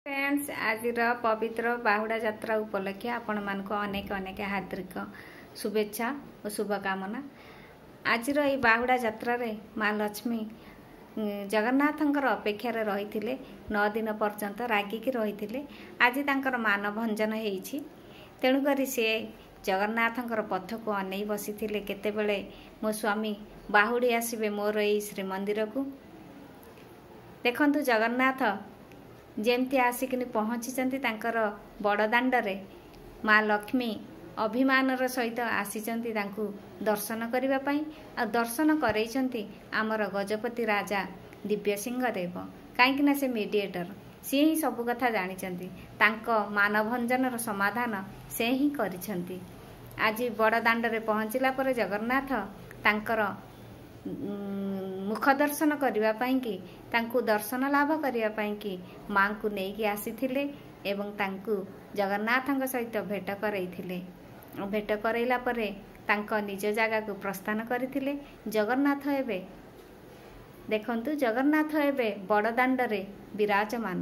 Friends, ଆଜିର ପବିତ୍ର ବାହୁଡ଼ା ଯାତ୍ରା ଉପଲକ୍ଷେ ଆପଣମାନଙ୍କୁ ଅନେକ ଅନେକ ହାର୍ଦ୍ଦିକ ଶୁଭେଚ୍ଛା ଓ ଶୁଭକାମନା। ଆଜିର ଏଇ ବାହୁଡ଼ା ଯାତ୍ରାରେ ମା ଲକ୍ଷ୍ମୀ ଜଗନ୍ନାଥଙ୍କର ଅପେକ୍ଷାରେ ରହିଥିଲେ, 9 ଦିନ ପର୍ଯ୍ୟନ୍ତ ରାଗିକି ରହିଥିଲେ। ଆଜି ତାଙ୍କର ମାନଭଞ୍ଜନ ହେଇଛି, ତେଣୁକରି ସିଏ ଜଗନ୍ନାଥଙ୍କର ପଥକୁ ଅନେଇ ବସିଥିଲେ, କେତେବେଳେ ମୋ ସ୍ୱାମୀ ବାହୁଡ଼ି ଆସିବେ ମୋର ଏଇ ଶ୍ରୀମନ୍ଦିରକୁ। ଦେଖନ୍ତୁ, ଜଗନ୍ନାଥ ଯେମିତି ଆସିକିନି ପହଞ୍ଚିଛନ୍ତି ତାଙ୍କର ବଡ଼ ଦାଣ୍ଡରେ, ମା ଲକ୍ଷ୍ମୀ ଅଭିମାନର ସହିତ ଆସିଛନ୍ତି ତାଙ୍କୁ ଦର୍ଶନ କରିବା ପାଇଁ। ଆଉ ଦର୍ଶନ କରେଇଛନ୍ତି ଆମର ଗଜପତି ରାଜା ଦିବ୍ୟସିଂହ ଦେବ, କାହିଁକିନା ସେ ମିଡ଼ିଏଟର, ସିଏ ହିଁ ସବୁ କଥା ଜାଣିଛନ୍ତି। ତାଙ୍କ ମାନଭଞ୍ଜନର ସମାଧାନ ସେ ହିଁ କରିଛନ୍ତି। ଆଜି ବଡ଼ ଦାଣ୍ଡରେ ପହଞ୍ଚିଲା ପରେ ଜଗନ୍ନାଥ ତାଙ୍କର ମୁଖ ଦର୍ଶନ କରିବା ପାଇଁକି, ତାଙ୍କୁ ଦର୍ଶନ ଲାଭ କରିବା ପାଇଁକି ମାଙ୍କୁ ନେଇକି ଆସିଥିଲେ ଏବଂ ତାଙ୍କୁ ଜଗନ୍ନାଥଙ୍କ ସହିତ ଭେଟ କରେଇଥିଲେ। ଭେଟ କରେଇଲା ପରେ ତାଙ୍କ ନିଜ ଜାଗାକୁ ପ୍ରସ୍ଥାନ କରିଥିଲେ। ଜଗନ୍ନାଥ ଏବେ ଦେଖନ୍ତୁ, ଜଗନ୍ନାଥ ଏବେ ବଡ଼ ଦାଣ୍ଡରେ ବିରାଜମାନ।